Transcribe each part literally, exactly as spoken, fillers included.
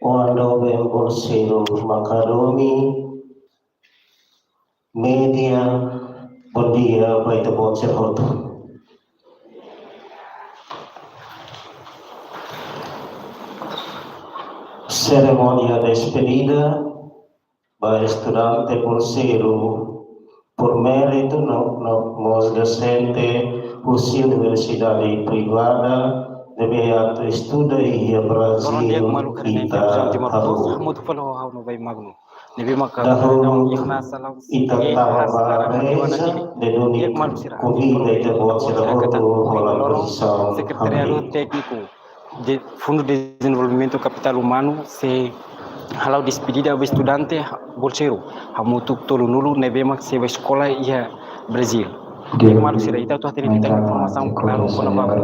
Oan doben bolseiru mak hadomi, média, bondia ba ita-boot sira hotu. Serimónia despedida ba estudante bolseiru por méritu no, no mós dosente husi universidade privada ne'ebé atu estuda iha Brazil, ita hamutuk. Dahuluk ita tama ba reza, duni konvida ita-boot sira hotu hola pozisaun. Sekretariadu Tékniku Fundu Dezenvolvimentu Kapitál Umanu sei hala'o despedida ba estudante bolseiru hamutuk tolunulu ne'ebé mak sei bá eskola iha Brazil. Di'ak, maluk sira, ita atu hatene, ita informasaun klaru kona-ba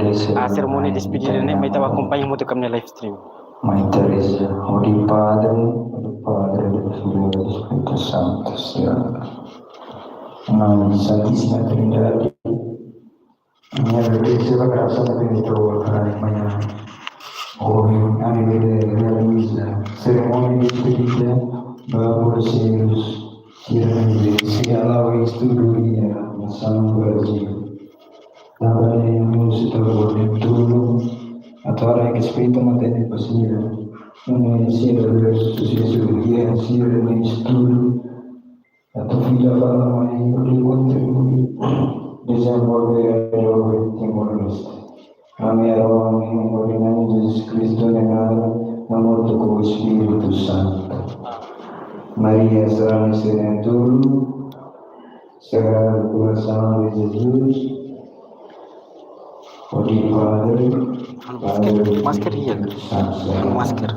serimónia despedida ne'e, mai ita bá akompaña hamutuk ho ami-nia live stream. Mai ita reza. Hodi Padre, hodi Padre, hodi Filho, hodi Espíritu Santo. Señor. Em nome de Santíssima Trindade, ami agradese ba grasa ne'ebé Ita fó ba ami manhã. Ohin ami bele realiza serimónia despedida ba bolseiru sira ne'ebé sei hala'o estudu iha nasaun Brazil. Tanba ne'e ami husu Ita-Boot nia tulun atu halo respeita matenek ba sira, no sira bele susesu iha sira-nia estudu, atu fila fali mai hodi kontribui dezenvolve área Timor-Leste. Ami harohan iha Na'i Jesus Kristu nia naran, hamutuk ho Espíritu Santu. Maria sarani sira-nia tulun, Sagrado Coração de Jesus, hodi Padre, Padre, masker, masker, iya. Santo. Masker.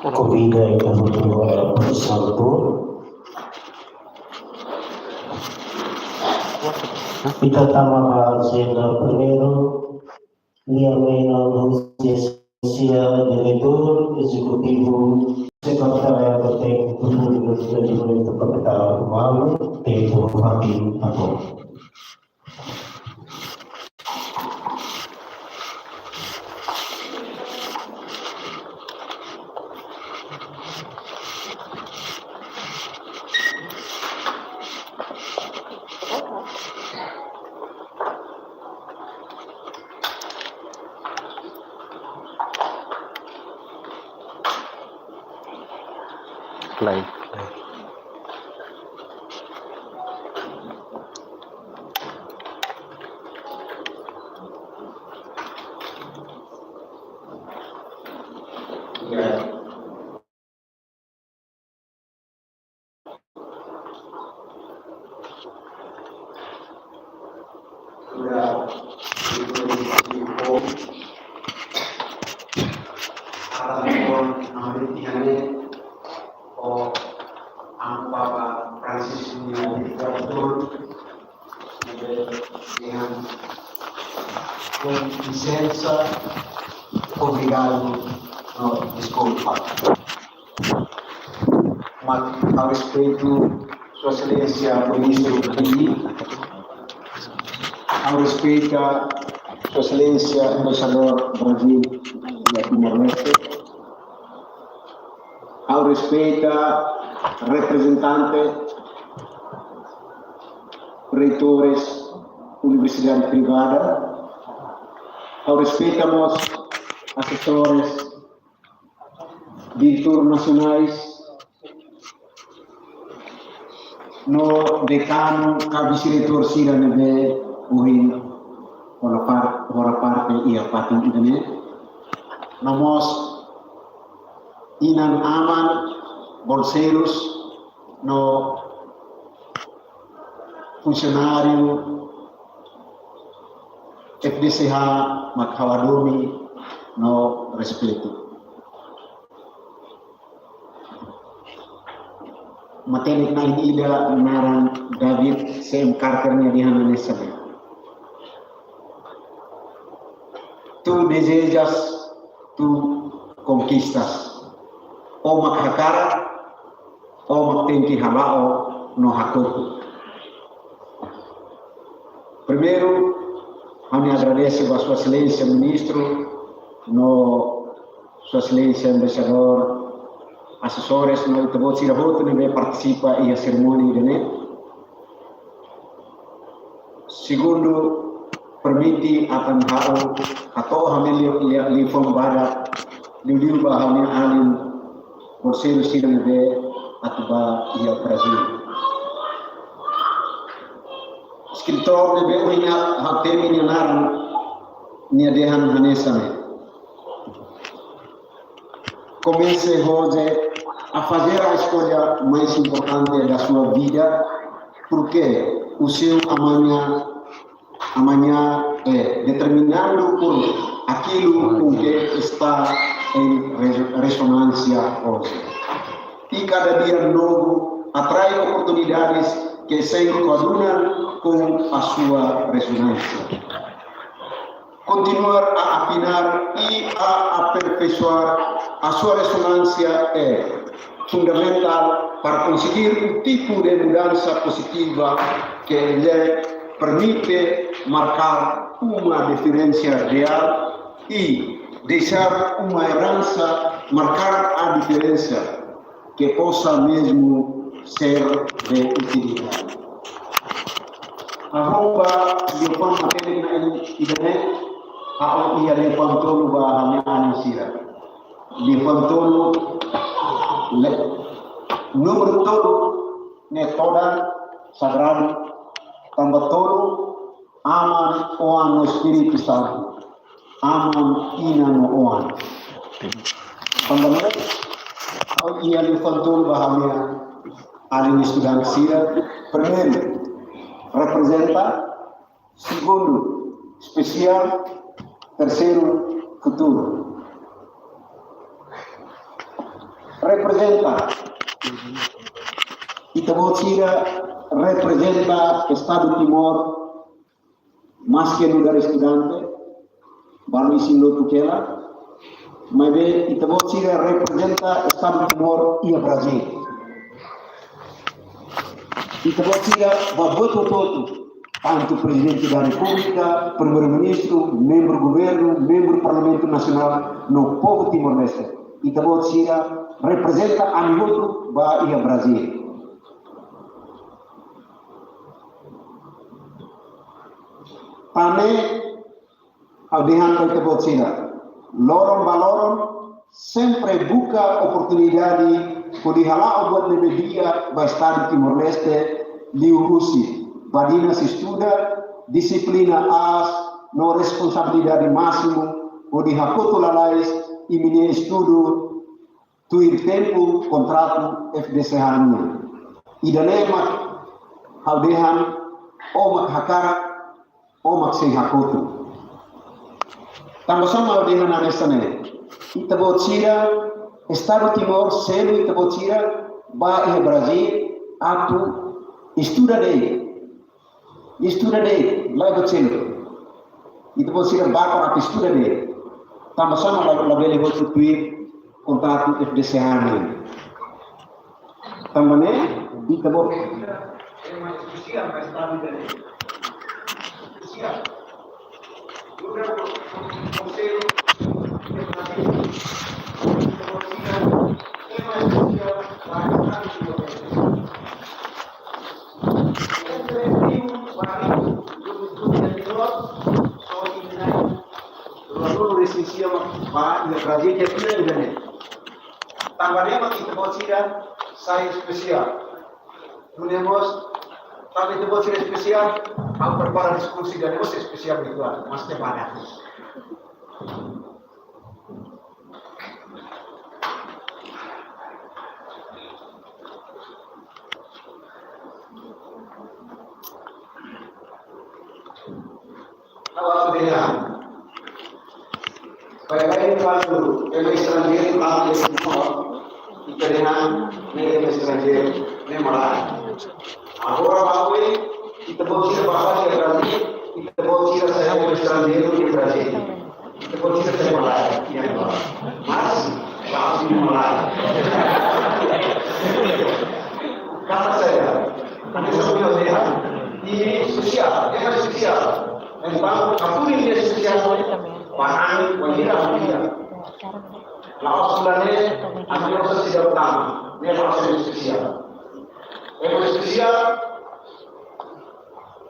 Konvida ita hotu ba Santu. Ita tama ba ajenda primeiru, lia menon husi Eselénsia Diretór Ezekutivu Sekretariadu Tékniku Fundu Dezenvolvimentu Kapitál Umanu, tempu fatin agora. Play, play. Francisco, com licença, obrigado, no, deskulpa. Mas, ha'u respeitu Sua Exelénsia Ministru Dili, ha'u respeita Sua Exelénsia Embaixadór Brazil iha Timor-Leste, ha'u respeita reprezentante reitores universidade privada, ha'u respeita mós asesores, diretór nasionais, no dekanu ka vise-reitór sira ne'ebé ohin hola par-, hola parte iha fatin ida-ne'e. No mós inan-aman, bolseirus, no funsionáriu F D C H mak ha'u hadomi no respeitu. Matenek na'in ida naran David C M Carter nia dehan hanesan ne'e: Tu desejas, tu conquistas. Ó mak hakarak, ó mak tenke hala'o no hakotu. Primeiru, ha'u-nia agradese ba Sua Exelénsia Ministru no Sua Exelénsia Embaixadór, asesores no ita-boot sira hotu ne'ebé partisipa iha serimónia ida-ne'e. Segundu, permite atu ha'u hato'o ha'u-nia liafuan badak liuliu ba ha'u-nia alin bolseiru sira ne'ebé atu bá iha Brazíl. Eskritór ne'ebé ohin ha'u temi nia naran, nia dehan hanesan ne'e: Comece hoje a fazer a escolha mais importante da sua vida, porque o seu amanhã, amanhã é determinado por aquilo com que está em re-, ressonância hoje. E cada dia novo atrai oportunidades que se coadunam com a sua ressonância. Continuar a afinar e a aperfeiçoar a sua ressonância é fundamental para conseguir um tipo de mudança positiva que lhe permite marcar uma diferença real e deixar uma herança, marcar a diferença que possa mesmo ser de utilidade. Ha'u ba liafuan matenek na'in ida-ne'e, ha'u iha liafuan tolu ba ha'u-nia alin sira. Liafuan tolu, le-, númeru tolu ne'e todan sagradu, tanba tolu, Aman, Oan no Espíritu Santu. Aman, Inan no Oan. Tanba ne'e, ha'u iha liafuan tolu ba ha'u-nia alin estudante sira. Primeiru, reprezenta. Segundu, espesiál. Terseiru, futuru. Reprezenta. Ita-boot sira reprezenta Estadu Timor, maske nu'udar estudante, balu isin-lotun hela, maibé ita-boot sira reprezenta Estadu Timor iha Brazíl. Ita-boot sira ba buat hotu-hotu, tantu Prezidente da Repúblika, Primeiru-Ministru, membru governu, membru Parlamentu Nasionál, no povu Timor-Leste. Ita-boot sira reprezenta ami hotu ba iha Brazíl. Tan ne'e, ha'u dehan ba ita-boot sira, loron ba loron, sempre buka oportunidade hodi hala'o buat ne'ebé di'ak ba Estadu Timor-Leste, liuhusi badinas estuda, dixiplina aas, no responsabilidade másimu, hodi hakotu lalais imi-nia estudu tuir tempu kontratu F D C H nian. Ida-ne'e mak ha'u dehan, ó mak hakarak, ó mak sei hakotu. Tanba sá mak ha'u dehan hanesan ne'e? Ita-boot sira, Estadu Timor selu ita-boot sira ba iha Brazíl atu estuda de'it. Estuda de'it, lae buat seluk. Ita-boot sira ba para atu estuda de'it. Tanba sá mak la, labele hotu tuir kontratu F D C H nian. Tanba ne'e, ita-boot Dua puluh resin sia mak ba iha Brazíl ke pina ida-ne'e. Tanba ne'e mak ita-boot sira sai espesiál. Nune'e mós, tanba ita-boot sira espesiál, ha'u prepara diskursu ida-ne'e mós espesiál uitoan, maske badak. Ha'u atu dehan. Baibain kuandu ema estranjeiru atu iha Timor, ita dehan ne'e ema estranjeiru, ne'e malae. Agora ba oin, ita-boot sira ba iha Brazíl, ita-boot sira sai ema estranjeiru iha Brazíl. Ita-boot sira sai malae, iha Timor. Mas, ba oin malae. Kata saya, hanesan ha'u dehan, imi espesiál, ema espesiál. Entaun, hatudu imi espesiál, ba ami, ba ita, ba ita. La'ós fulan ne'e, ami osan seidauk tama, ne'e la'ós ema espesiál. Ema espesiál,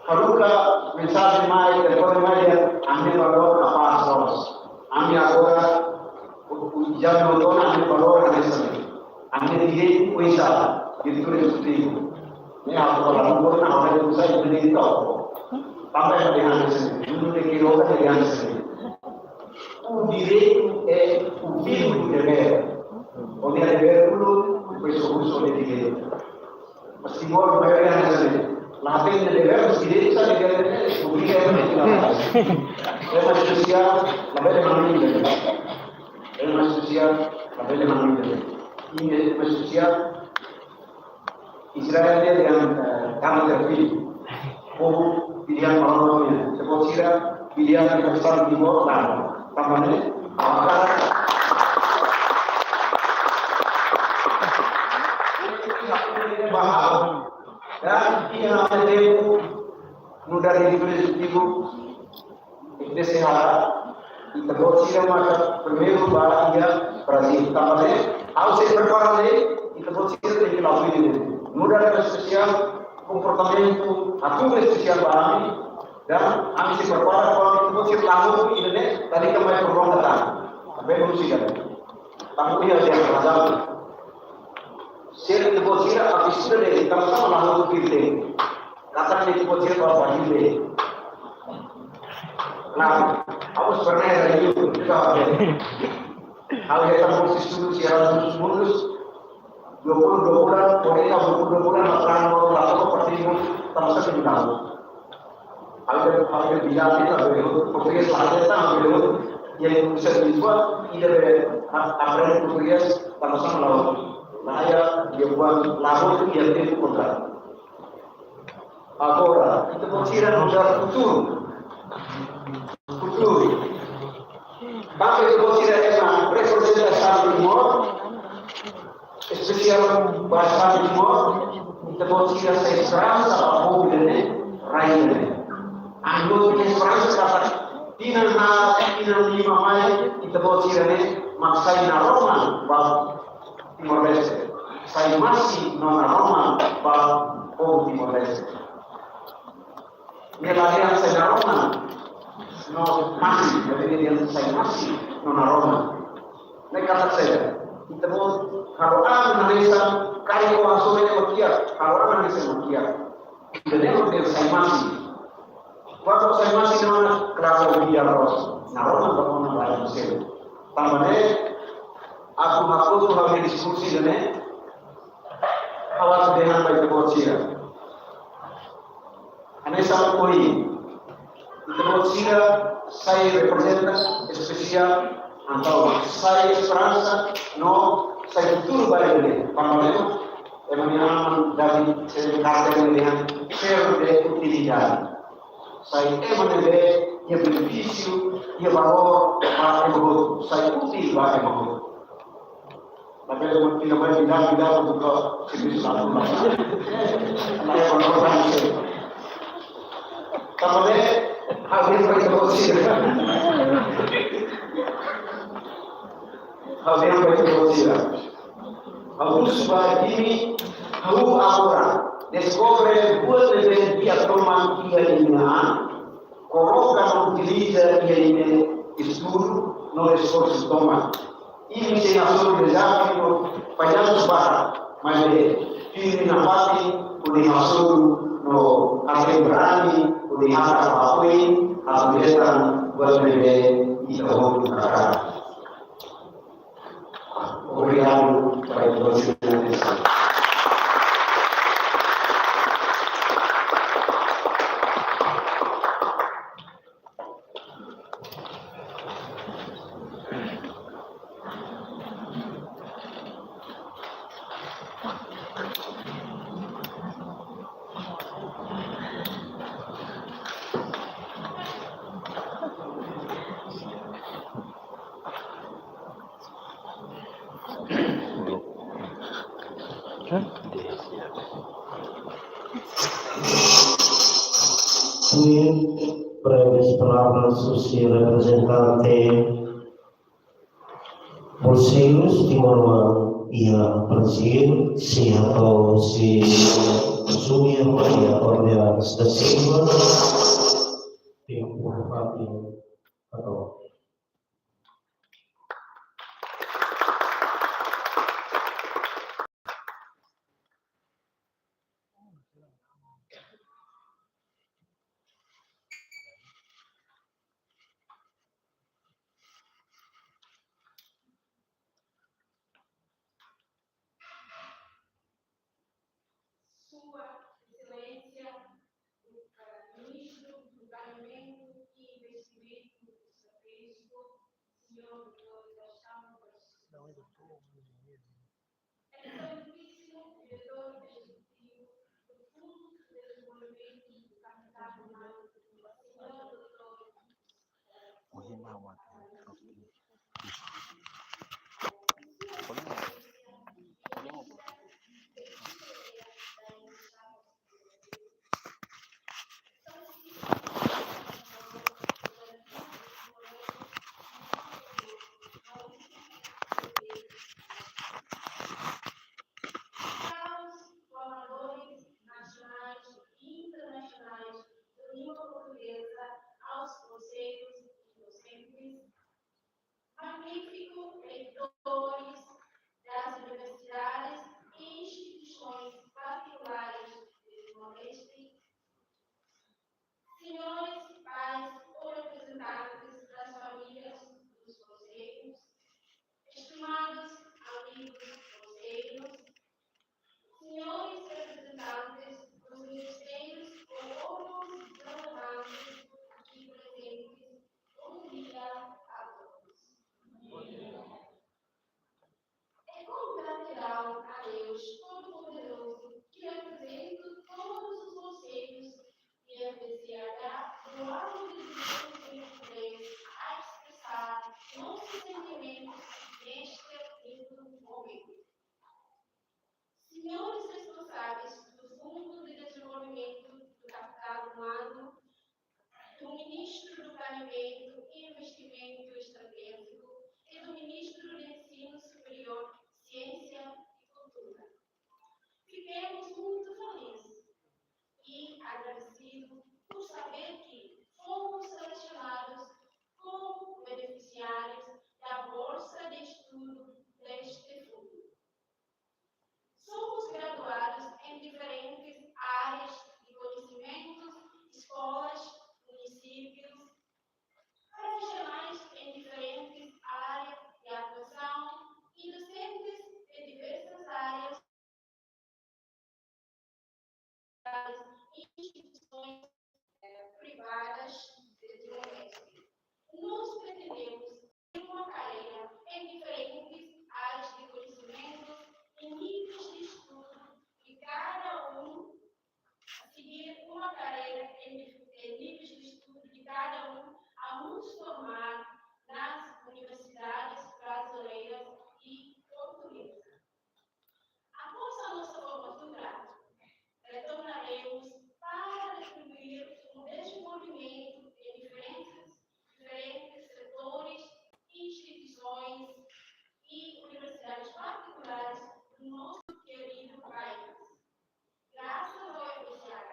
haruka mensajen mai, telefone mai dehan, ami-nia valór kapás loos. Ami agora, u-, u-, jam nonton ami-nia valór hanesan ne'e. Ami-nia direitu oinsá, direitu ezekutivu. Ne'e ha'u fó la, ha'u fó la, ha'u fó la, ha'u fó la, ha'u fó la. Tanba ema dehan hanesan ne'e, mundu ne'e ke loka dehan hanesan ne'e. O direito é o filho do dever. Onde há dever, o depois o uso de direito. Mas Timor, a maioria não sabe. Lá tem dever, os direitos, a dever, o direito é muito. É uma especial, la bele manini. É uma especial, la bele manini. E é uma especial, Israel dia yang, eh, kamu terpilih. Povu pilihan malam dunia. Sebab sira pilihan yang besar di bawah tanah. Tanba ne'e, maka bahwa dan dia ada tempo muda di Filipiku. Ita sei haree, ita-boot sira maka primeiru ba iha Brazil. Tanba ne'e, ha'u sei prepara de'it, ita-boot sira tenke la'o fila de'it. Nu'udar ema espesiál, komportamentu, atu espesiál ba ami, dan ami sei prepara para ita-boot sira la'o fila de'it, tadi kami perlu datang. Sampai dulu sih kan. Tanba iha dia Brazil. Sira ita-boot sira, atu sira de'it, tanba sama la'o fila de'it. Katak ne'e ita-boot sira ba Brazil de'it. Nah, ha'u pernah ya itu, kita ada. Ha'u ya tamu sistem siaran khusus mundu, dua puluh dua bulan, pokoknya dua puluh dua bulan, masalah mau lapor pasti mau tamu satu tahun. Ha'u ya, ha'u ya bilang kita boleh, pokoknya selanjutnya kita boleh, yang bisa dibuat, tidak boleh, apa yang pokoknya sama-sama lawan. Nah, ya, dia buat lawan itu dia itu kontrak. Agora, ita-boot sira nu'udar futuru. Futuru. Tanba ita-boot sira ema reprezenta Estadu Timor, espesiál ba Estadu Timor, ita-boot sira sai esperansa ba povu ne'e, rai ne'e. Ita-boot sira esperansa katak tinan haat, tinan lima mai, ita-boot sira ne'e mak sai naroman ba Timor-Leste. Sai masi no naroman ba povu Timor-Leste. Ne'e la dehan sai naroman no masi, maibé dehan sai masi no naroman. Ne'e katak saida? Ita-boot halo an hanesan karik o hasoru ema kiak, halo an hanesan ema kiak. Ida-ne'e mak dehan sai masi. Kuandu sai masi no na klaru dia ros. Naroman ba ona ba ema seluk. Tanba ne'e, atu hakotu ha'u-nia diskursu ida-ne'e, ha'u atu dehan ba ita-boot sira. Hanesan ohin, ita-boot sira sai reprezenta espesiál, entaun sai esperansa no sai futuru ba ita-nia. Tanba ne'e, ema nia aman David Carter dehan, ser de utilidade. Sai ema ne'ebé iha benefísiu, iha valór ba ema hotu, sai útil ba ema hotu. Tapi kalau tidak main pindah-pindah untuk ke sini satu lah. Nah, yang berkorban itu. Tanba ne'e, ha'u yang berkorban sih. Ha'u yang berkorban sih. Ha'u husu ba imi, ha'u agora deskobre buat ne'ebé di'ak tomak iha imi-nia an, koloka no utiliza iha imi-nia estudu no esforsu tomak. Imi sei hasoru dezafiu no pañál barak, maibé firme nafatin hodi hasoru no hatene brani hodi hakarak ba oin, atu hetan buat ne'ebé ita hotu hakarak. Obrigadu ba ita-boot sira-nia atensaun. Breves palavras, husi reprezentante Konsellu Timor-Leste iha Brazíl, sei hato'o, sei asumi iha Maria Orleans da Silva, tempu fatin hato'o. Sua Exelénsia, eh, Ministru do Planeamentu i Investimentu Estratéjiku, señór doutór Gastão Pacheco. Exelentísimu Diretór Ezekutivu do Fundu de Dezenvolvimentu Kapitál Umanu, señór doutór Ohin awak. Formadores nacionais e internacionais da língua portuguesa, aos conselheiros e docentes, magnífico reitores das universidades e instituições particulares de Timor-Leste, senhores pais ou representantes das famílias dos conselheiros, estimados amigos conselheiros, senhores representantes dos ministérios ou órgãos relevantes aqui presentes, bom dia a todos. É com gratidão a Deus Todo-Poderoso que represento todos os conselheiros de F D C H do ano de dois mil e vinte e três a expressar nossos sentimentos neste lindo momento. Senhores responsáveis do Fundo de Desenvolvimento do Capital Humano, do Ministro do Planeamento e Investimento Estratégico e do Ministro de Ensino Superior, Ciência e Cultura. Fiquemos muito felizes e agradecidos por saber que fomos selecionados como beneficiários da Bolsa de Estudo deste fundo. Somos graduados em diferentes áreas de conhecimentos, escolas, municípios, profissionais em diferentes áreas de atuação e docentes de diversas áreas e instituições, eh, privadas de Timor-Leste. Nós pretendemos ter uma carreira em diferentes áreas de conhecimento e níveis de estudo de cada um, seguir uma carreira em dif-, em níveis de estudo de cada um, a nos formar nas universidades brasileiras e portuguesas. Após a nossa formatura, retornaremos para contribuir com o desenvolvimento de diferentes, diferentes setores, instituições e universidades particulares do nosso querido país. Graças ao F D C H,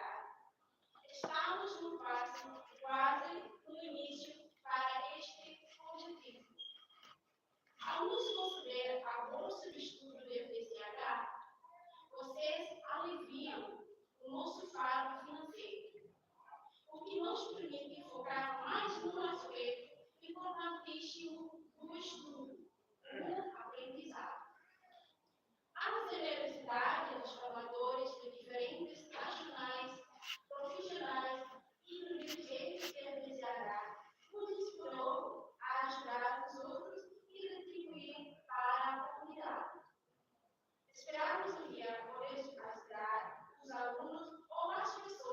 estamos no passo quase no início para este objetivo. Ao nos conceder a bolsa de estudo do F D C H, vocês aliviam o nosso fardo financeiro, o que nos permite focar mais num aspecto importantíssimo do estudo, o aprendizado. A generosidade dos formadores de diferentes nacionais, profissionais e dos dirigentes de F D C H nos inspirou a ajudar os outros e retribuir para a comunidade. Esperamos um dia poder ajudar os alunos ou as pessoas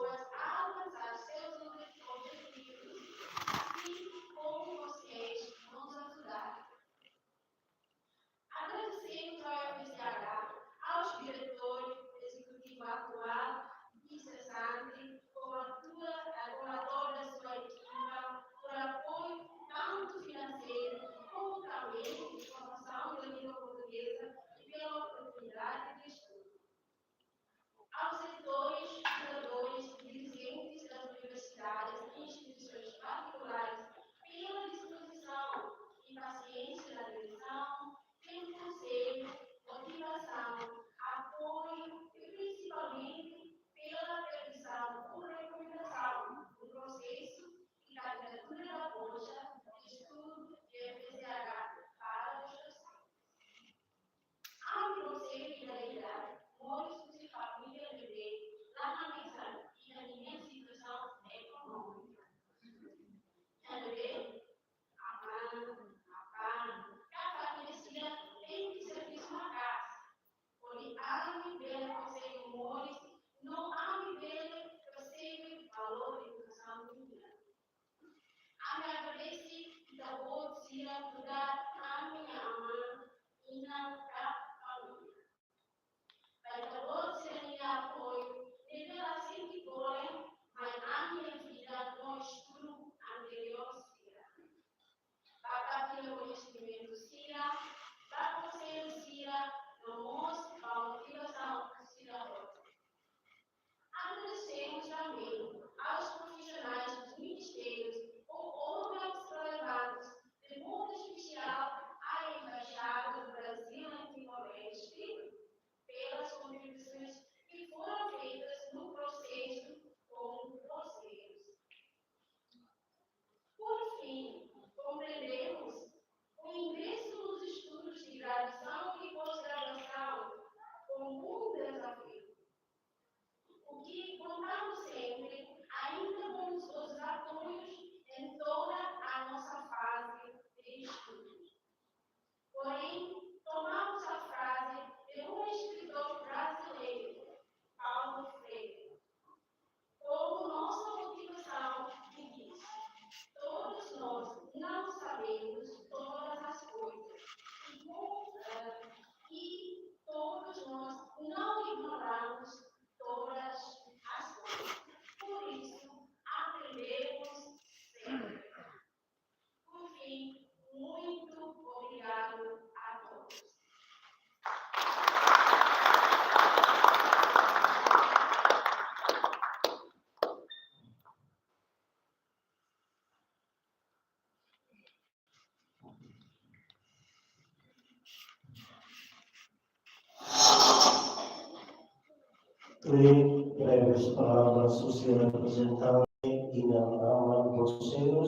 Breves palavras husi reprezentante inan-aman Konsellu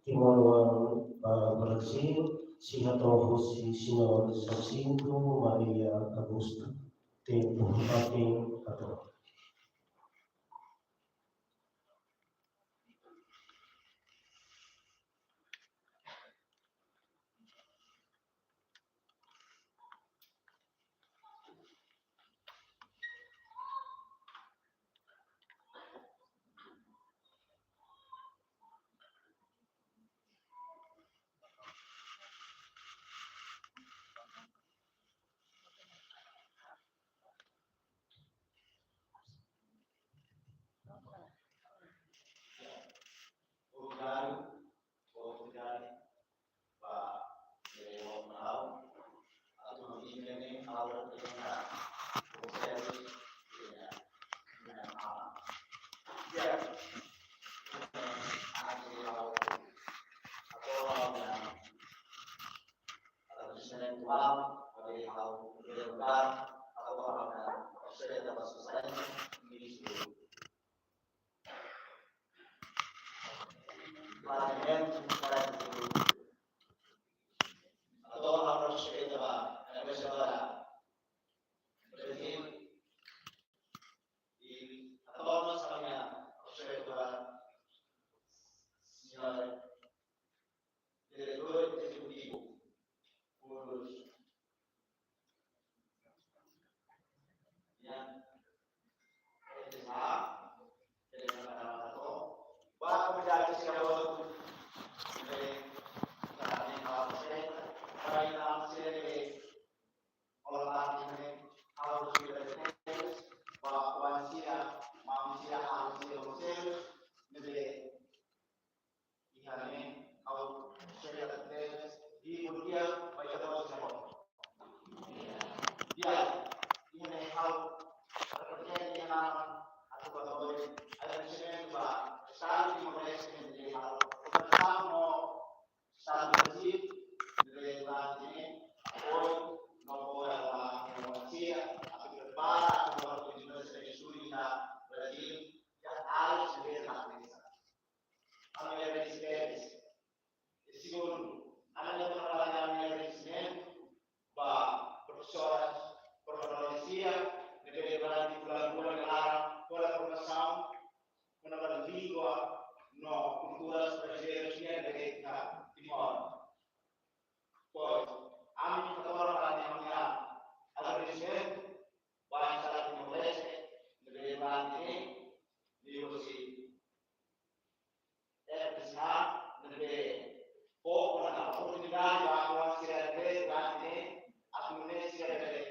Timor-Leste ba Brazíl, sei hato'o husi Señór Jacinto Maria Augusto. Tempu, fatin, hato'o. Obrigadu, obrigadu ba, eh, o mau, atu mami mene aula de na, o sea, ya, ya, ya, Señór Diretór Ezekutivu, Fundu, ya, F T H, F T H, ba komunidade sira hotu, ne'ebé, para mim, a você, para mim, a você, ne'ebé, hola, para mim, a você, ba, ba, sira, ba, sira, a você, você, ne'ebé, i ha'u-nia, ha'u sira tebes, i bom dia ba ita-boot hotu. Ya, i ha'u-nia, ha'u reprezenta inan-aman atu ba to'o agradesimentu ba Estadu Timor-Leste ne'ebé halo kooperasaun ho Estadu Brazíl ne'ebé durante ne'e apoiu no apoiu ba nia sira atu prepara atu ba komunidade sira iha Brazíl, ya, área sira. Ami agradese. I segundu, ami também fala ami agradesimentu ba profesoras, profesora sira, ne'ebé durante fulan rua nia laran, halo formasaun kona-ba língua no kultura estranjeiru nian iha Timor. Pois, ami também fala ami agradesimentu ba Estadu Timor-Leste, ne'ebé durante ne'e, ne'e husi F T H, ne'ebé fó ona oportunidade ba ami sira ne'ebé durante ne'e, atu nune'e sira bele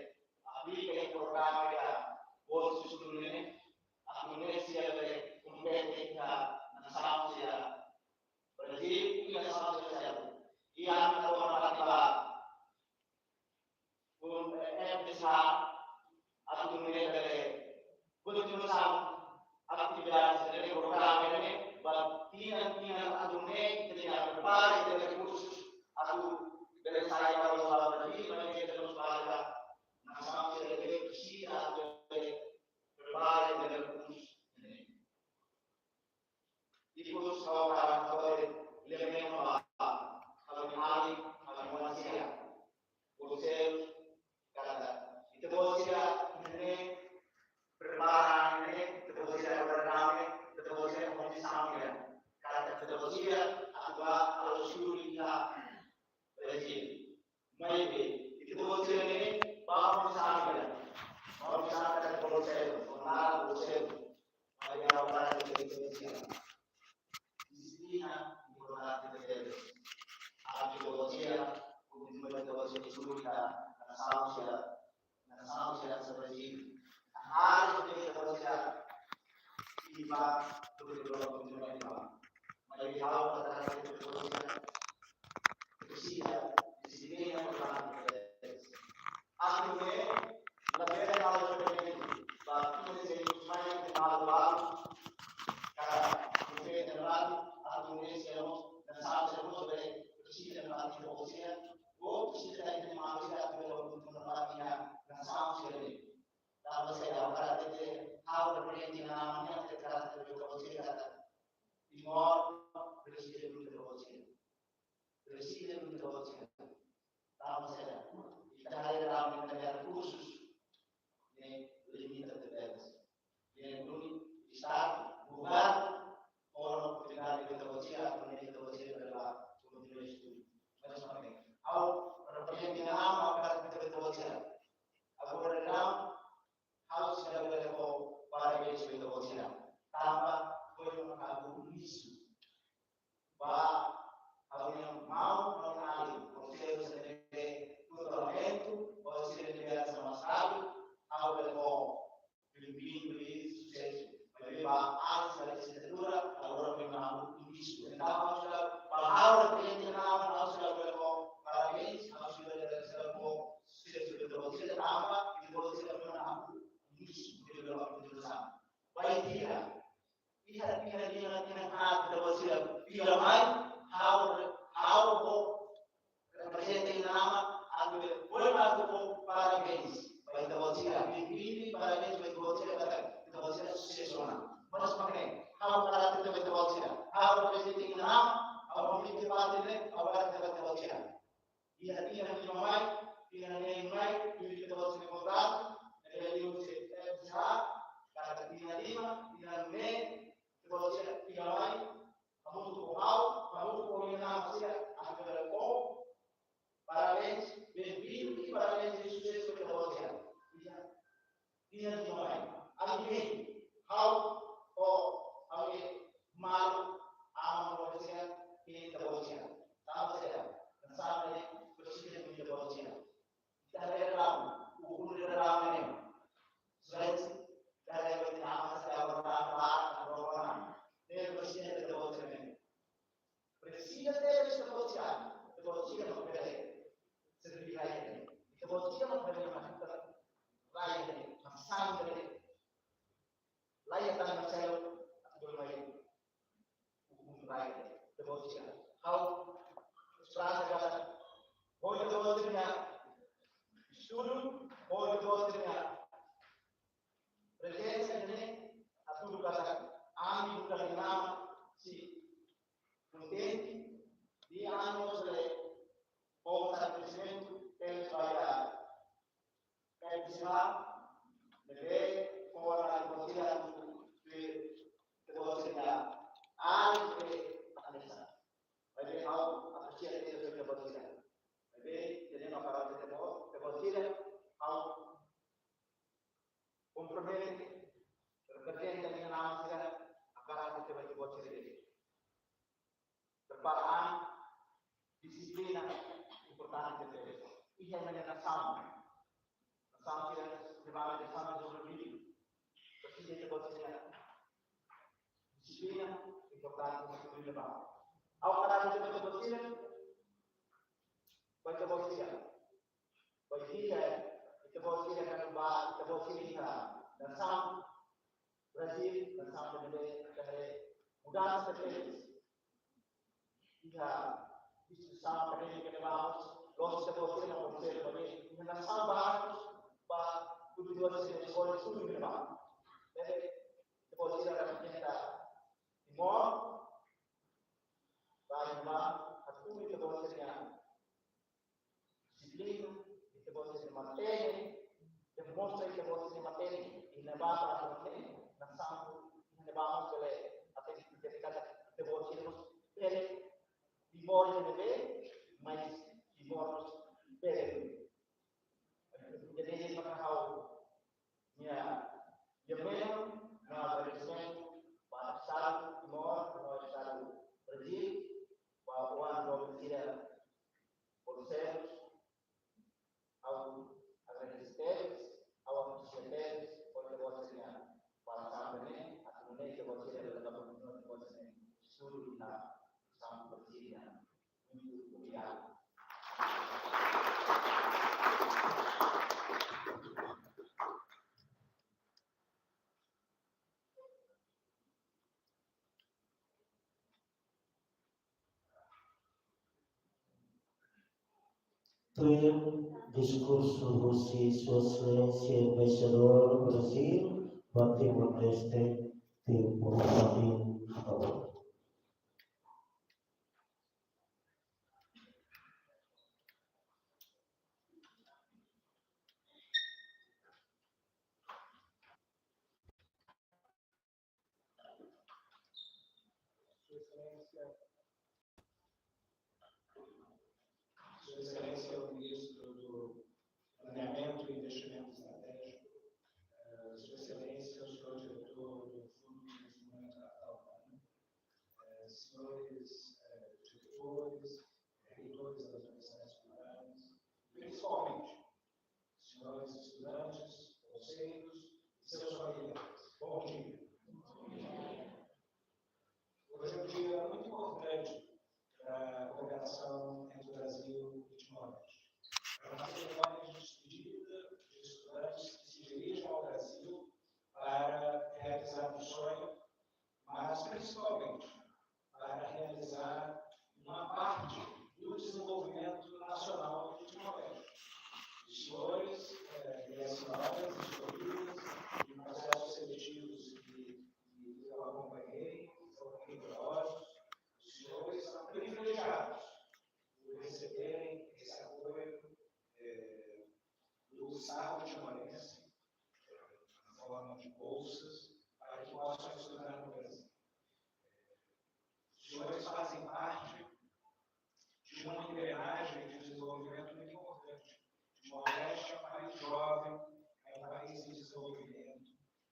aplika iha programa ida bolsa estudu ne'e, atu nune'e sira bele kompete iha nasaun sira Brazíl, iha nasaun sira seluk. I ami hato'o ona ba F T H, atu nune'e bele kontinua atividade ne'e, programa ne'e, ba tinan-tinan atu nune'e, ita tenke prepara ita-nia rekursu, atu bele sai ba Brazíl, ba ita-nia nasaun sira ne'ebé presiza atu bele prepara ita-nia rekursu ne'e. Ikus hau karan hau de leme ma hau hali hau manusia. Konsellu katak ita-boot sira ne'e prepara ne'e, ita-boot sira prepara ne'e, ita-boot sira kondisaun ne'e. Katak ita-boot sira atu ba halo estudu iha Brazíl. Maibé, ita-boot sira ne'e, ba kondisaun ne'e. Ba kondisaun ne'e, konsellu, jornada konsellu. Maibé, agora ita-boot sira. Disiplina importante tebes. Atu ita-boot sira, kontinua ita-boot sira estuda, nasaun sira, nasaun sira Brazíl. Harus ita-boot sira, iba, kontinua, kontinua, iba. Maibé ha'u hakarak ita-boot sira presiza disiplina importante. Atu nune'e, labele halo eksperimentu ba ita-nia seidauk mai ita halo balu, katak ita-nia lado, atu nune'e sira mós, nasaun sira mós bele presiza ita-boot sira, ou presiza ita-nia manusia atu bele kontinua ba ita-nia nasaun sira. Tanba saida, para ita sira. Agora não, ha'u seidauk bele fó parabéns ba ita-boot sira. Tanba foin mak ha'u isu. Ba ha'u-nia maun, maun alin, konsellu sira ne'ebé tuturamentu, ou sira ne'ebé sama sekali, ha'u bele fó benvindu i susesu. Maibé ba alin sira lisensiatura, agora foin mak ha'u isu. Entaun, ha'u seidauk, ba ha'u reprezenta, ha'u seidauk bele fó parabéns, ha'u seidauk bele fó susesu ba ita-boot sira, tanba ita-boot sira foin mak ha'u isu, ita-boot sira. Baik, tidak. Iha, iha, iha, iha, ha, ita-boot sira fila mai, ha'u, ha'u ho reprezenta iha ne'e, atu bele, bele atu fó parabéns ba ita-boot sira, benvindu, parabéns ba ita-boot sira, katak ita-boot sira susesu ona. Mas mak ne'e, ha'u para ita-boot sira, ha'u reprezenta iha ne'e, ha'u mungkin ke parte ne'e, ha'u para ita-boot sira. Iha, iha, iha mai, iha, iha mai, iha ita-boot sira kontratu, iha, iha, iha, iha, iha, iha, iha mai, ita-boot sira fila mai, hamutuk ho ha'u, hamutuk ho ita-boot sira, atu bele fó parabéns, benvindu i parabéns i susesu ba ita-boot sira. Iha, iha mai. Ami, ha'u, ho, ami, malu, aman, ita-boot sira, ita-boot sira. Tanba sira, nasaun ne'e, presiza ita-boot sira. Ita haree dala ruma, ukun dala ruma ne'e. Sulit, ita haree ba ita-nia aman sira, ba ita-nia aman, ba ita-nia aman. Ne'e presiza ita-boot sira ne'e. Presiza tebes ita-boot sira, ita-boot sira mak bele serví rai ne'e. Ita-boot sira mak bele masukan rai ne'e, masan ne'e. Laiha tan Marcelo, atu bele mai ukun rai ne'e, ita-boot sira. Ha'u esperansa katak ho ita-boot sira-nia estudu, ho ita-boot sira-nia prezensa ne'e, hatudu katak ami buka iha ne'ebá sei kontente, i ami mós bele fó estabelesimentu, tebes ba iha, kayak di sini, ne'ebé fó ona ita-boot sira, ita-boot sira, alin sira, alin sira. Maibé ha'u apresia tebes ita-boot sira. Maibé, jadi mak para ita-boot, ita-boot sira, ha'u kompromete, reprezenta iha ne'ebá sira, agora ita-boot sira. Prepara an, dixiplina importante tebes. Iha ne'e nasaun. Nasaun sira, ne'ebá nasaun sira presiza ita-boot sira. Dixiplina importante, dixiplina ba. Ha'u para ita-boot sira, ba ita-boot sira. Bainhira ita-boot sira kan ba, ita-boot sira iha nasaun Brazil, nasaun ne'ebé, ne'ebé mudansa tebes. Iha instituisaun akadémika ne'ebá mós, loos ita-boot sira mak konsellu ba, iha nasaun barak, ba, tujuh dua sira eskola estudu ne'ebá. Ne'ebé, ita-boot sira reprezenta Timor, ba, ne'ebá, hatudu ita-boot sira-nia dixiplina, ita-boot sira mantein, demonstra ita-boot sira mantein, i ne'ebá para mantein, nasaun, i ne'ebá mós bele, até ita-boot sira mós bele, Timor ne'ebé, mais Timor mós bele. Jadi, ida-ne'e maka ha'u-nia, ida-ne'e mak agradesimentu ba Estadu Timor, ba Estadu Brazil, ba oan doben sira, konsellu, ha'u agradese tebes, ha'u apresia tebes, ba ita-boot sira-nia, ba nasaun ne'e, atu nune'e ita-boot sira, ita-boot sira, ita-boot sira, estudu iha nasaun Brazil nian. Muito obrigado. Tuir diskursu husi Sua Exelénsia Embaixadór Brazil ba Timor-Leste, Timor Fadin, Timor. Sua Exelénsia, Sua Exelénsia, o Ministro do Planeamento.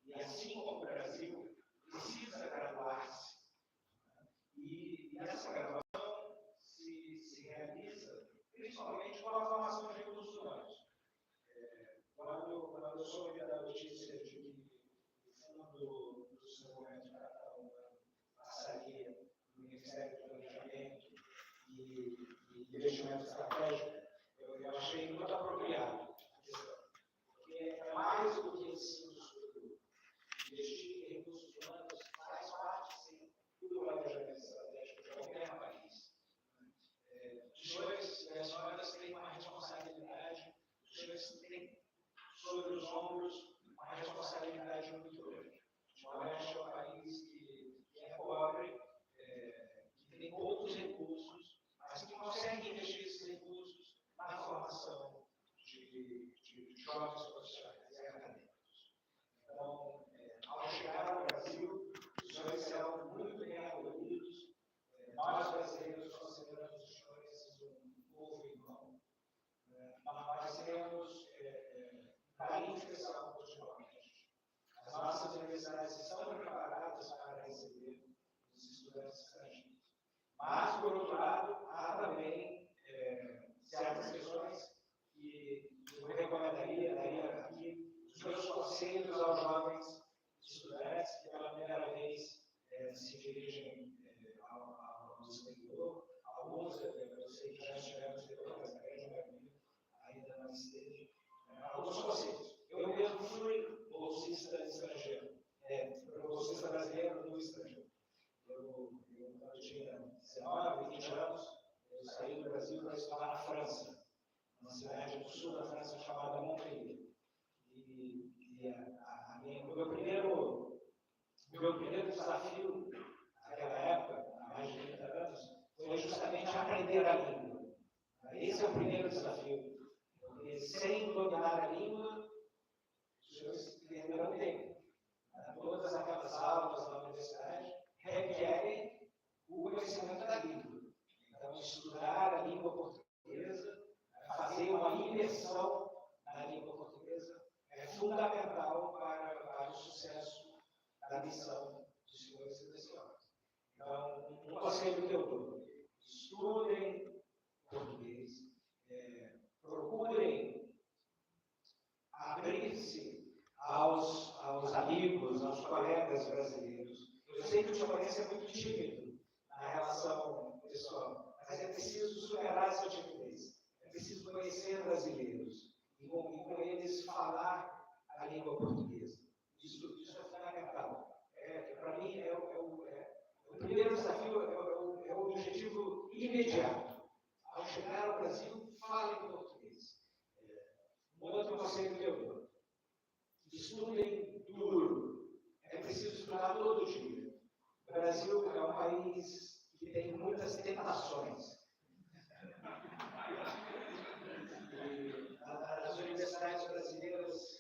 E assim como o Brasil precisa graduar-se, e, e essa graduação se, se realiza principalmente com a formação de recursos humanos. É, quando, quando eu soube da notícia de que o Fundo do Desenvolvimento Catalão passaria do Ministério do Planejamento e, e Investimento Estratégico, eu, eu achei muito apropriado a questão. Porque é mais do que ensino superior. Investir em recursos humanos faz parte, sim, do planejamento estratégico de qualquer país. É, os senhores e as senhoras têm uma responsabilidade, os senhores têm sobre os ombros uma responsabilidade muito grande. Timor-Leste é um país que, que é pobre, é, que tem poucos recursos, mas que consegue investir esses recursos na formação de, de jovens profissionais e acadêmicos. Então, é, ao chegar ao Brasil, os senhores serão muito bem acolhidos. É, nós, brasileiros, consideramos os senhores um povo irmão. É, nós temos é, é, um carinho especial por Timor-Leste. As nossas universidades estão preparadas para receber os estudantes estrangeiros. Mas, por outro lado, há também é, certas questões que eu recomendaria, daria aqui os meus conselhos aos jovens estudantes que pela primeira vez é, se dirigem é, ao, ao, ao exterior. Alguns é, eu sei que já estiveram no exterior, mas a grande maioria ainda não esteve. É, alguns conselhos. Eu mesmo fui bolsista estrangeiro, é, bolsista brasileiro no estrangeiro. Eu, eu, quando tinha dezenove, vinte anos, eu saí do Brasil para estudar na França, uma cidade do sul da França chamada Montpellier. E, e a, a, a minha, o meu primeiro, o meu primeiro desafio naquela época, há mais de trinta anos, foi justamente aprender a língua. Esse é o primeiro desafio, porque sem dominar a língua, os senhores perderão tempo. Todas aquelas aulas na universidade requerem o conhecimento da língua. Então, estudar a língua portuguesa, fazer uma imersão na língua portuguesa é fundamental para, para o sucesso da missão dos senhores e das senhoras. Então, um conselho que eu dou: estudem português, é, procurem abrir-se aos, aos amigos, aos colegas brasileiros. Eu sei que o timoroense é muito tímido na relação pessoal, mas é preciso superar essa timidez. É preciso conhecer brasileiros e com, e com eles falar a língua portuguesa. Isso, isso é fundamental. É, para mim, é, o- é, o- é, o primeiro desafio é, o- é o- é o objetivo imediato. Ao chegar ao Brasil, fale em português. É, um outro conselho que eu dou: estudem duro. É preciso estudar todo dia. O Brasil é um país que tem muitas tentações. E a- as universidades brasileiras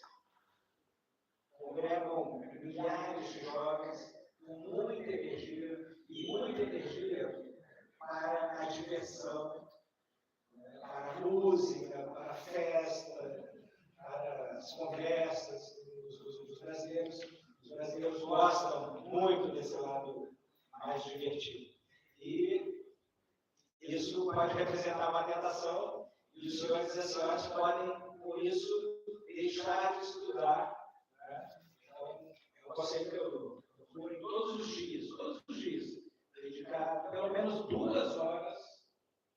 congregam milhares de jovens com muita energia, e muita energia para a diversão, né, para a música, para a festa, para as conversas. Os, os- os brasileiros, os brasileiros gostam muito desse lado mais divertido. E isso pode representar uma tentação, e os senhores e as senhoras podem, por isso, deixar de estudar. Né? Então, é um conselho que eu dou. Procurem todos os dias, todos os dias, dedicar pelo menos duas horas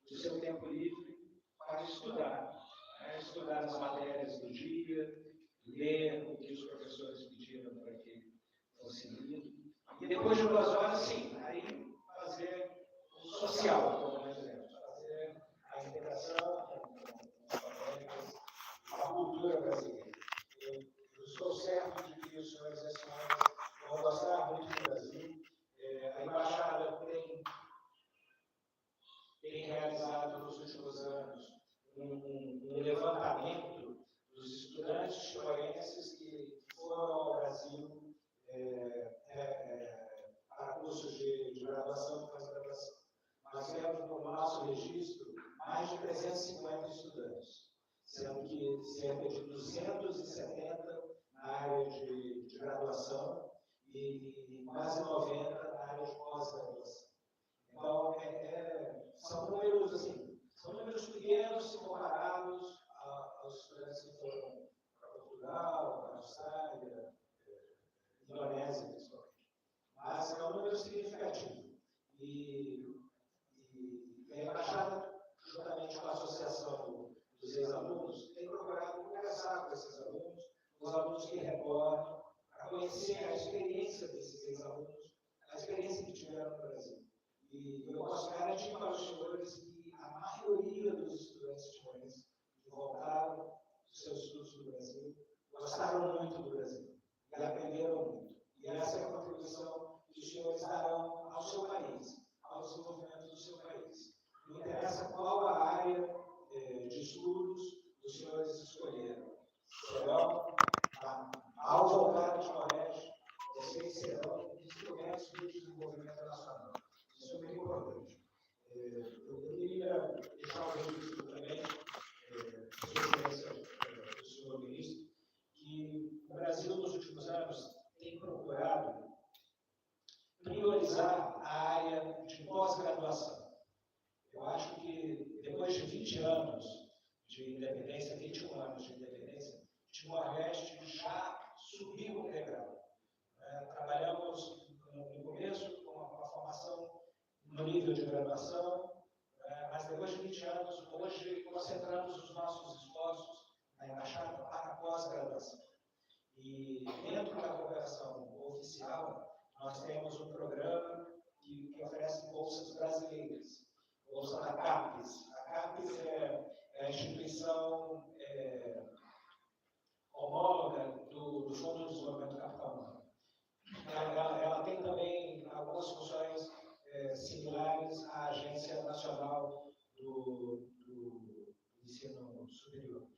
do seu tempo livre para estudar. Né? Estudar as matérias do dia, ler o que os professores pediram para que fosse lido. E depois de duas horas, sim, aí fazer o social, como nós dizemos, fazer a integração com, com, com os colegas, a cultura brasileira. Eu, eu estou certo de que os senhores e as senhoras vão gostar muito do Brasil. É, a embaixada tem, tem realizado nos últimos anos um, um- um levantamento dos estudantes timoroenses que foram ao Brasil é, é, é, para cursos de, de graduação e pós-graduação. Nós tivemos no nosso registro mais de trezentos e cinquenta estudantes, sendo que cerca de duzentos e setenta área de, de graduação e, e quase noventa na área de pós-graduação. Então, é, é, são números, assim, são números pequenos se comparados a, aos estudantes que foram para Portugal, para a Austrália, eh, Indonésia, principalmente. Mas é um número significativo. E, e, e a embaixada, juntamente com a Associação dos Ex-Alunos, tem procurado conversar com esses alunos, com os alunos que retornam, para conhecer a experiência desses ex-alunos, a experiência que tiveram no Brasil. E eu posso garantir para os senhores que a maioria dos estudantes chineses que voltaram dos seus estudos no Brasil gostaram muito do Brasil e aprenderam muito. E essa é a contribuição que os senhores darão ao seu país, ao desenvolvimento do seu país. Não interessa qual a área, eh, de estudos os senhores escolheram. Serão, a-, ao voltar de colégio, vocês serão instrumentos do desenvolvimento nacional. Isso é muito importante. Eh, eu queria deixar o registro também, eh, Sua Excelência, eh, do senhor Ministro, que o Brasil, nos últimos anos, tem procurado priorizar a área de pós-graduação. Eu acho que depois de vinte anos de independência, vinte e um anos de independência, Timor-Leste já subiu um degrau. Eh, trabalhamos no, no começo com a, com a formação no nível de graduação, eh, mas depois de vinte anos, hoje concentramos os nossos esforços na embaixada para a pós-graduação. E dentro da cooperação oficial, nós temos um programa que, que oferece bolsas brasileiras, bolsa da CAPES. A CAPES é, é a instituição, é, homóloga do, do Fundo de Desenvolvimento Capital Humano. Ela, ela, ela tem também algumas funções, eh, similares à Agência Nacional do, do Ensino Superior,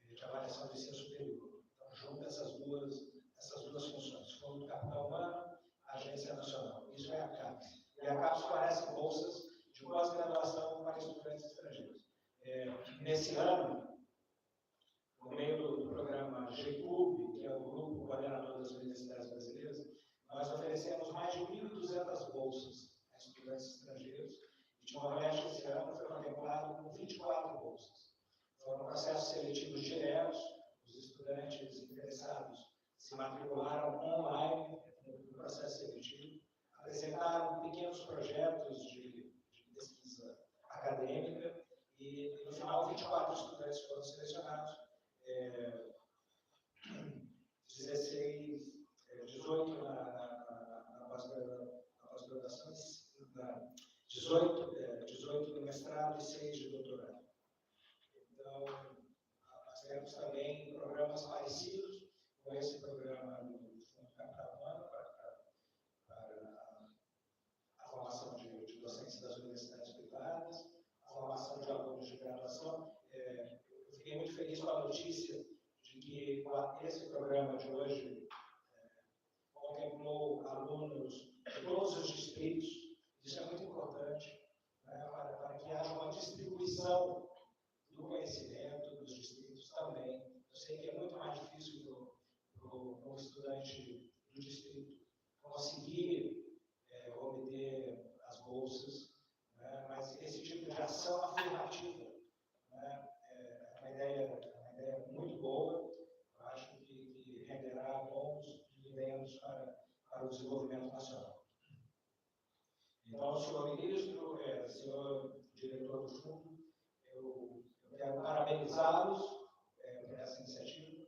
eh, de Avaliação do Ensino Superior. Então, junta essas duas, essas duas funções, Fundo do Capital Humano, Agência Nacional. Isso é a CAPES. E a CAPES fornece bolsas de pós-graduação para estudantes estrangeiros. Eh, nesse ano, por meio do, do programa GECUB, que é o Grupo Coordenador das Universidades Brasileiras, nós oferecemos mais de mil e duzentas bolsas a estudantes estrangeiros. E Timor-Leste, esse ano, foi contemplado com vinte e quatro bolsas. Foram processos seletivos diretos, os estudantes interessados se matricularam online no processo seletivo, apresentaram pequenos projetos de, de pesquisa acadêmica e, no final, vinte e quatro estudantes foram selecionados. É, dezesseis, é, dezoito na, na, na, na pós-graduação, na, dezoito, é, dezoito no mestrado e seis de doutorado. Então, nós temos também programas parecidos com esse programa do Fundo Capital Humano para, para, para a formação de, de docentes das universidades privadas, a formação de alunos de graduação. É, eu fiquei muito feliz com a notícia de que com a, esse programa de hoje, é, contemplou alunos de todos os distritos. Isso é muito importante, né, para, para que haja uma distribuição do conhecimento dos distritos também. Eu sei que é muito mais difícil para o estudante do distrito conseguir, é, obter as bolsas, né? Mas esse tipo de ação afirmativa, né, é uma ideia, é uma ideia muito boa. Eu acho que, que renderá bons dividendos para, para o desenvolvimento nacional. Então, senhor ministro, é, senhor diretor do fundo, eu, eu quero parabenizá-los, é, por essa iniciativa.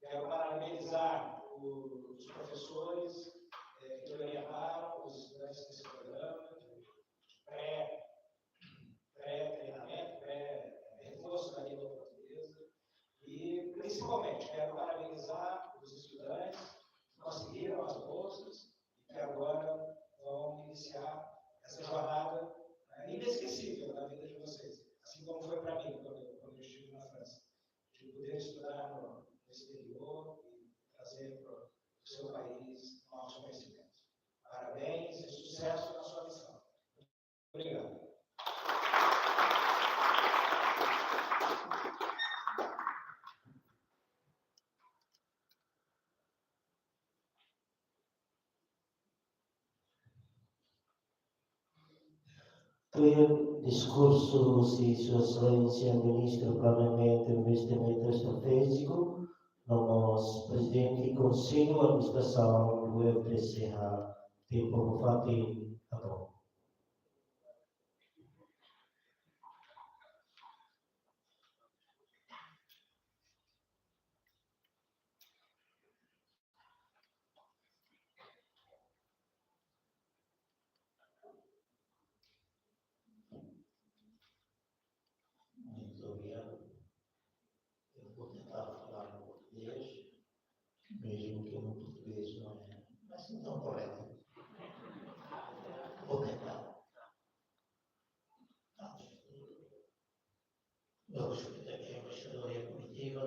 Quero parabenizar o, os professores, é, que orientaram os estudantes desse programa, de pré, pré-treinamento, pré-reforço da língua portuguesa. E, principalmente, quero parabenizar os estudantes que conseguiram as bolsas e que agora vão iniciar essa jornada, né, inesquecível na vida de vocês, assim como foi para mim quando, quando eu estive na França, de poder estudar no, no exterior e trazer para o seu país novos conhecimentos. Parabéns e sucesso na sua missão. Obrigado. Tuir diskursu husi Sua Exelénsia Ministru Planeamentu, Investimentu Estratéjiku, no mós Prezidente Konsellu Administrasaun do F T C H, tempu ba fatin atu. Muito obrigado. Eu vou tentar falar em português, mesmo que o meu português não é assim tão correto. Vou tentar. Antes de tudo, meu respeito aqui ao embaixador e à comitiva,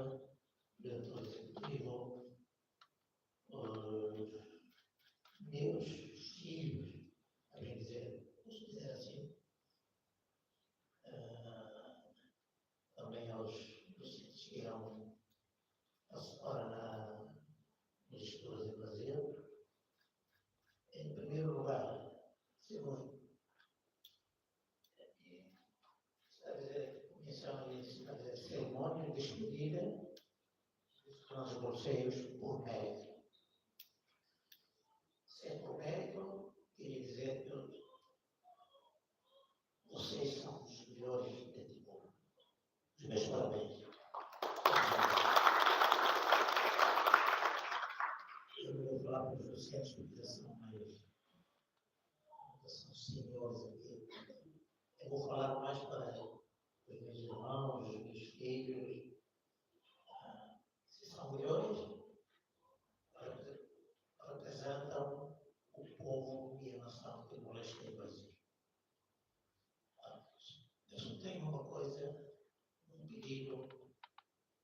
diretor executivo, eh, meus filhos, a bem dizer, posso dizer assim, eh, também aos docentes que irão participar na, nos estudos em Brasil. Em primeiro lugar, segundo, está a dizer, começar a dizer, cerimónia de despedida dos nossos bolseiros por mérito. Se é por mérito, queria dizer que vocês são os melhores de Timor. Os meus parabéns. Eu não vou falar para os docentes, porque já são mais, já são senhores aqui. Eu vou falar mais para os meus irmãos, os meus filhos. Ah, se são melhores, repre-, representam o povo e a nação timor-leste em Brasil. Eu só tenho uma coisa, um pedido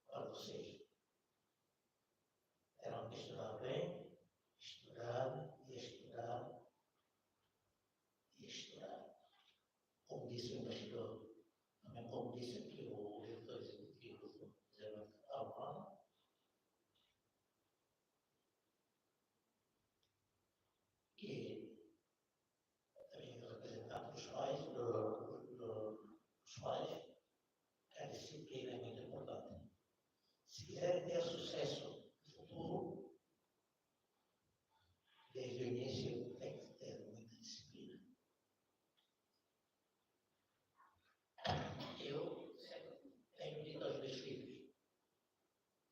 para vocês. Terão que estudar bem, estudar e estudar e estudar. Como disse o embaixador, também como disse aqui o diretor executivo, José Manuel Almada, que também representante dos pais, do, do, dos pais, a disciplina é muito importante. Se quiserem ter sucesso no futuro, desde o início tem que ter muita disciplina. Eu sempre tenho dito aos meus filhos,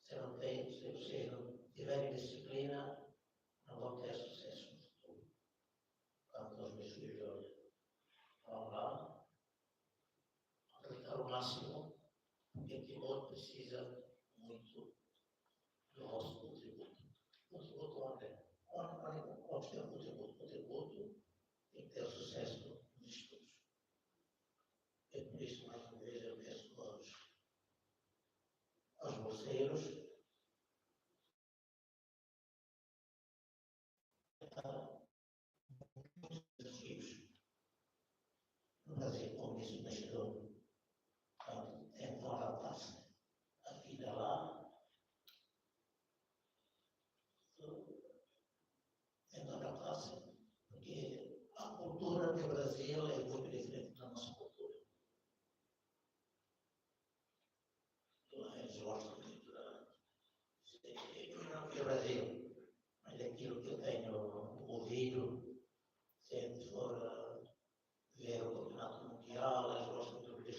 se não tem, se vocês não tiverem disciplina, não vão ter sucesso no futuro. Portanto, aos meus filhos, olha, vão lá, aproveitar o máximo, porque Timor precisa muito do vosso contributo. Contributo onde? Onde, onde, onde tem contributo? Contributo tem que ter sucesso nos estudos. É por isso, mais uma vez, eu peço aos, aos bolseiros, muitos desafios. No Brasil, como disse o embaixador, portanto, tentam adaptar-se à vida lá. Tentam adaptar-se, porque a cultura do Brasil é muito diferente da nossa cultura. Lá eles gostam muito da, eu não vi o Brasil, mas daquilo que eu tenho ouvido, se a gente for, eh, ver o campeonato mundial, eles gostam muito de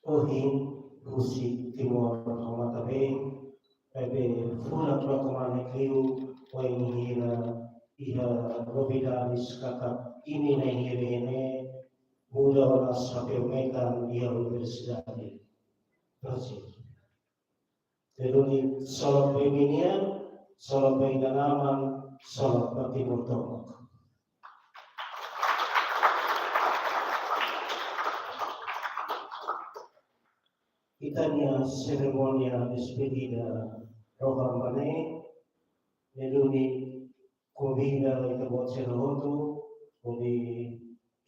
ohin husi Timor ho Mataben, maibé fulan rua kmanek liu, wainhira iha novidades katak imi na'in-hira ne'e muda ona sapeu metan iha universidade. Terus, jadi, solot ba imi-nian, solot ba inan-aman, solot ba Timor tomak. Ita-nia serimónia despedida rohan ba ne'e, ne'e duni konvida ita-boot sira hotu hodi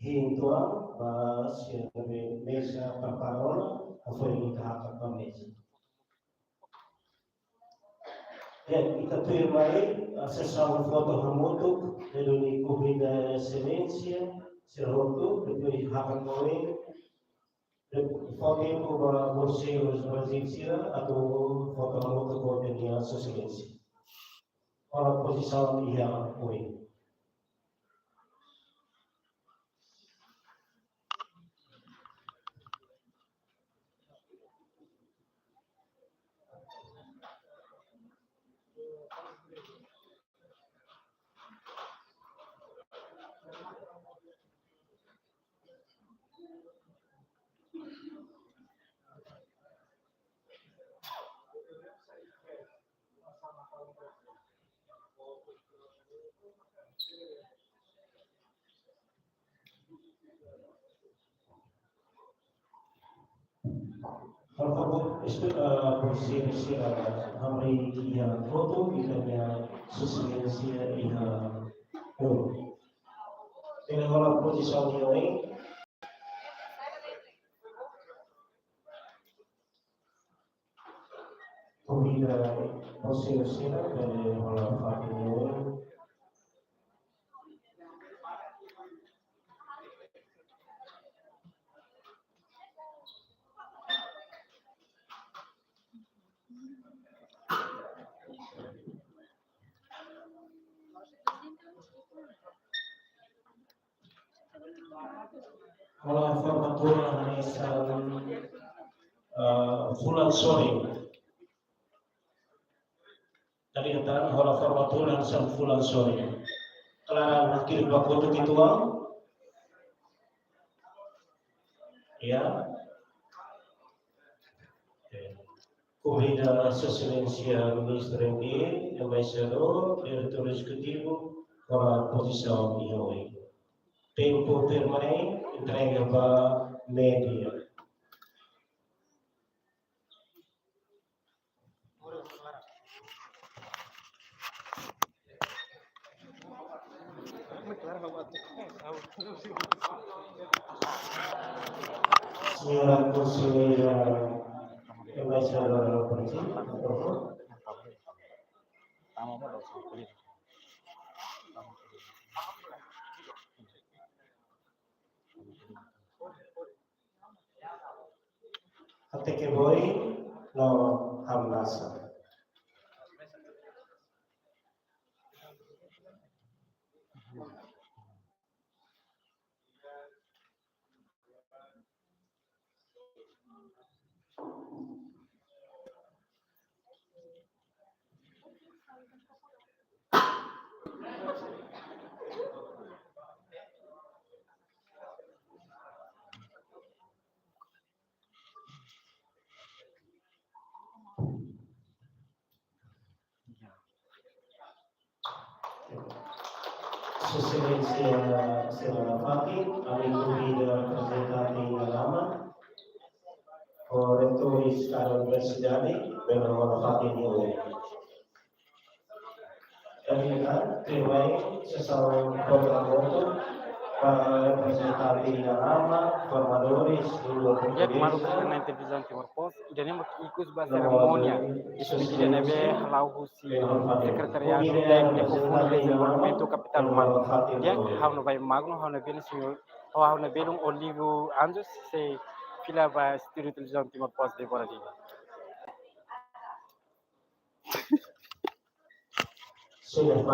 hein uitoan ba sira-nia meza prepara ona, hafoin ita hakat ba meza. Ya, ita tuirmai, eh, sesaun foto hamutuk, ne'e duni konvida Exelénsia sira hotu, depois hakat ba oin, depois fó tempu ba bolseirus Brazil sira atu foto hamutuk ho ita-nia Sua Exelénsia. Hola pozisaun iha oin. Por favor, este, ah, por si, si, ah, hamriik iha hotu, ita-nia Sua Exelénsia iha hotu. Ita hola pozisaun iha oin. Konvida bolseiru sira bele hola fatin iha oin. Hola formatura hanesan, eh, fulan sorin. Tadi kata hola formatura hanesan fulan sorin. Klaran hakilar ba kotuk uitoan. Ya. Oke. Konvida Sua Exelénsia Ministru M D, Embaixadór, Diretór Ezekutivu, hola pozisaun iha oin. Tempu tuirmai entrega ba média. Señora Conselleira Embaixadora Loporti, por favor. Hateke ba oin no hamnasa. Sua Exelénsia sira nafatin, ami konvida reprezentante iha lama, ho reitór kada universidade, bele hola fatin iha oin. Ita tuirmai sesaun foto hamutuk ba reprezentante iha lama, formadores, língua portugeza. Di'ak, maluk sira iha Televizaun Timor Post, ida-ne'e mak ikus ba serimónia despedida ne'ebé hala'o husi Sekretariadu Tékniku Fundu Dezenvolvimentu Kapitál Umanu. Di'ak, ha'u hanoin Magno, ha'u-nia belun señór, ha'u-nia belun Olívio Anjos, sei fila ba estúdiu Televizaun Timor Post Débora Lima. Sira